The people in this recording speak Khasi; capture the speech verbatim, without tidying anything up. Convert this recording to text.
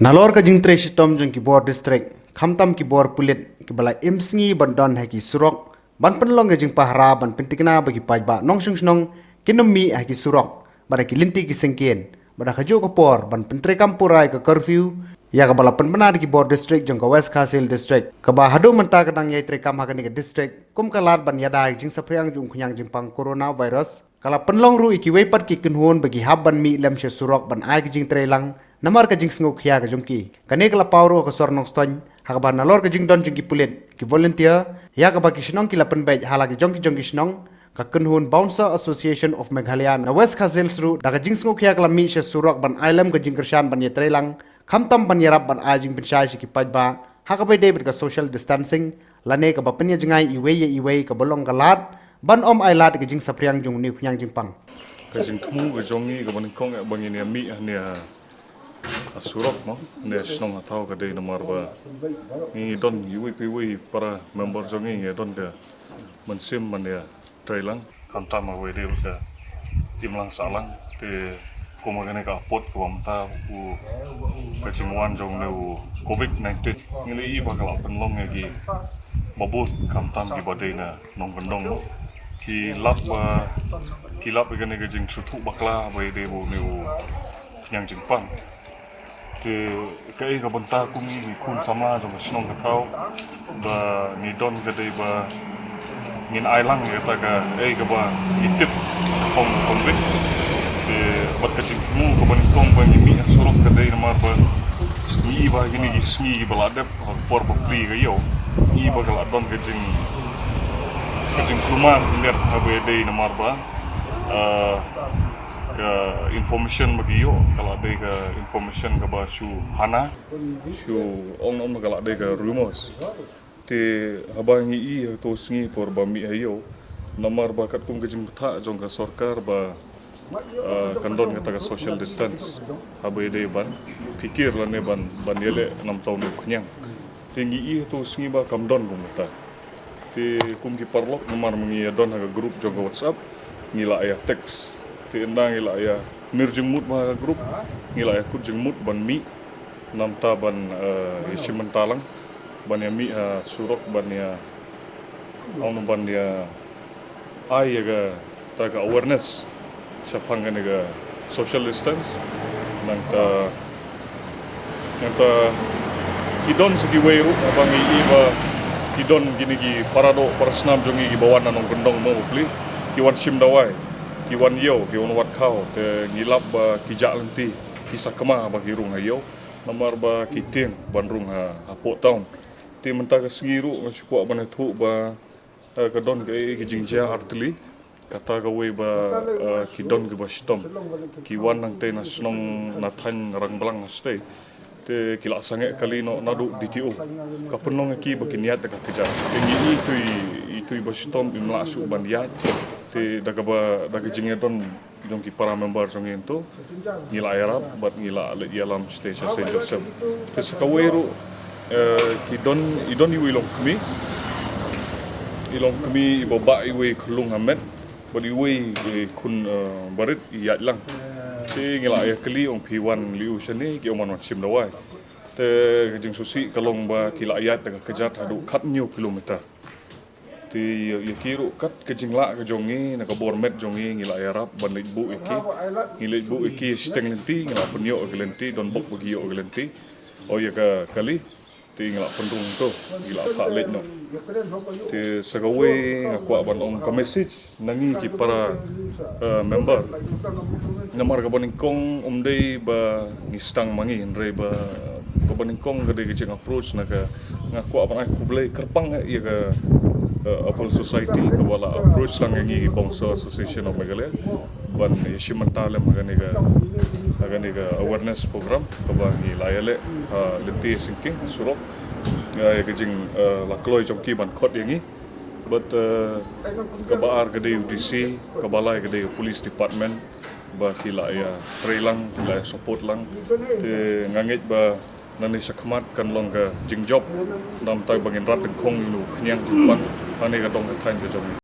Nalor ka jingtrei shitom jong ki bor district, khamtam ki bor pulit kiba la im sngi ban don ha ki surok ban pynlong ka jingpahara ban pyntikna ba ki paidbah nongshong shnong kin ym mih ha ki surok bad ha ki lynti ki syngkien, bad ha kajuh ka por ban pyntreikam pura ïa ka curfew ïa kaba la pynbna da ki bor district jong ka West Khasi Hills District, kaba haduh mynta ka dang ïai treikam ha kane ka district kum ka lad ban ïada ïa ka jingsaphriang jong u khñiang jingpang coronavirus. Ka la pynlong ruh ïa kiwei pat ki kynhun ba ki hap ban mih lem sha surok ban ai ka jingtrei lang namar ka jingsngewkhia ka jong ki. Kane ka la paw ruh ha ka sor Nongstoiñ ha kaba nalor ka jingdon jong ki pulit, ki volunteer ïa kaba ki shnong ki la pynbeit ha la ki jong ki jong ki shnong, ka kynhun Bouncer Association of Meghalaya na West Khasi Hills ruh da ka jingsngewkhia ka la mih sha surok ban ai lem ka jingkyrshan ban ïatrei lang, khamtam ban ïarap ban ai jingpynshai sha ki paidbah ha kaba ïadei bad ka social distancing lane kaba pynïajngai iwei ïa iwei kaba long ka lad ban ym ailad ïa ka jingsaphriang jong une u khñiang jingpang. Ka jingthmu ka jong ngi kaba nyngkong ïa ba ngin ïa mih hangne ha surok mo, hangne ha shnong ha thaw ka dei namar ba ngi don iwei pa iwei para member jong ngi ngi don ka mynsiem ban ïa trei lang. Khamtam ha kaba ïadei bad ka imlang sahlang te kum ha kane ka apot kaba mynta u ka jingwan jong une u covid nineteen ngi la ïohi ba ka la pynlong ïa kiba bun, khamtam kiba dei na nongkyndong mo. Ki lap ba ki lap ïa kane ka jingsngewthuh bakla ba ïadei bad une u khñiang jingpang. Te kaei ka bynta kum ngi ki khun samla jong ka shnong ka thaw ba ngi don ka dei ba ngin ai lang ïa kata kaei kaba ngi tip shaphang ka covid. Te bad ka jingthmu kaba nyngkong ba ngi mih ha surok ka dei namar ba ngi ïohi ba kine ki sngi kiba la dep ha ka por ba plie ka ïew, ngi ïohi ba ka la don ka jing ka jingkulmar khyndiat haba ïadei namar ba ah, ka information ba ki ïoh ka la dei ka information kaba shu hana, shu ong ong ka la dei ka rumors. Te haba ngi ïohi ha kato ka sngi por ba mih ha ïew namar ba katkum ka jingbthah jong ka sorkar ba ah, kan don kata ka social distance haba ïadei ban phikir lane ban ban ïaleh namar uta u khñiang. Te ngi ïohi ha kato ka sngi ba kam don kum kata. Te kum ki paralok namar ma ngi ïa don ha ka group jong ka WhatsApp, ngi la ïa text. Te ynda ngi la ïa mir jingmut bha ha ka group, ngi la ïa kut jingmut ban mih namar ta ban eh, ïa shim bynta lang ban ïa mih ha surok ban ïa ong ban ïa ai ïa ka ta ka awareness shaphang kane ka social distance. Nangta nangta ki don sa kiwei ruh haba ngi ïohi ba ki don kine ki para doh para snam jong ngi kiba wan na nongkyndong mo bapli, ki wan shim dawai, ki wan ïew, ki wan wad khaw, te ngi lap ba ki jah lynti, ki sakma ba ki rung ha ïew namar ba ki tieng ban rung ha hapoh town. Te mynta ka sngi ruh nga shu kwah ban ïathuh ba eh, ka don kaei kaei ka jingjia artylli. Kata kawei ba eh, ki don kiba shitom, ki wan nangtei na shnong na thaiñ Rangblang na shatei. Te ki la sangeh kali noh naduh D T O. Ka pynlong ïa ki ba kin ïaid da ka kjat. Te ngi ïohi ithuh ithuh ba shitom im lah shuh ban ïaid. Te da kaba da ka jingïadon jong ki para member jong ngi hangto, ngi la ïarap bad ngi la leit ïalam shatei sha Saint Joseph. Te sa kawei ruh eh, ki don i don iwei i longkmie, i longkmie iba bah iwei i khyllung ha met bad iwei i khun eh, barit i ïaid lang. Te ngi la ïakylli ong phi wan lyiu shane, ki ong wan wan shim dawai. Te ka jingsngewsih ka long ba ki la ïaid da ka kjat haduh khathynñiew kilometer. Te ïa ïa ki ruh kat ka jinglah ka jong ngi na ka bor met jong ngi, ngi la ïarap ban leit buh ïa ki. Ngi leit buh ïa ki shiteng lynti, ngi la pynïoh ïa ki lynti, don bok ba ki ïoh ïa ki lynti. O ïa ka kali, te ngi la pynrung to, ngi la phah leit noh. Te sa kawei nga kwah ban ong ka message na ngi ki para eh, member. Namar kaba nyngkong ym dei ba ngi sdang ma ngi, hynrei ba kaba nyngkong ka dei ka jing approach na ka, nga kwah ban ai khublei kyrpang ïa ka eh, Apple Society kaba la approach lang ïa ngi Bouncer Association of Meghalaya ban ïa shim bynta lem ha kane ka ha kane ka awareness program kaba ngi la ïaleh ha lynti syngkien surok. Ïa ka jing eh, la kloi jong ki ban khot ïa ngi. Bad eh, kaba ar ka dei u D C, kaba lai ka dei u police department, ba ki la ïa trei lang, ki la ïa support lang. Te nga ngeit ba nangne shakhmat kan long ka jingjop, namar ba ngin rat dyngkhong ïa u khñiang jingpang hangne ka dong ka thaiñ ka jong ngi.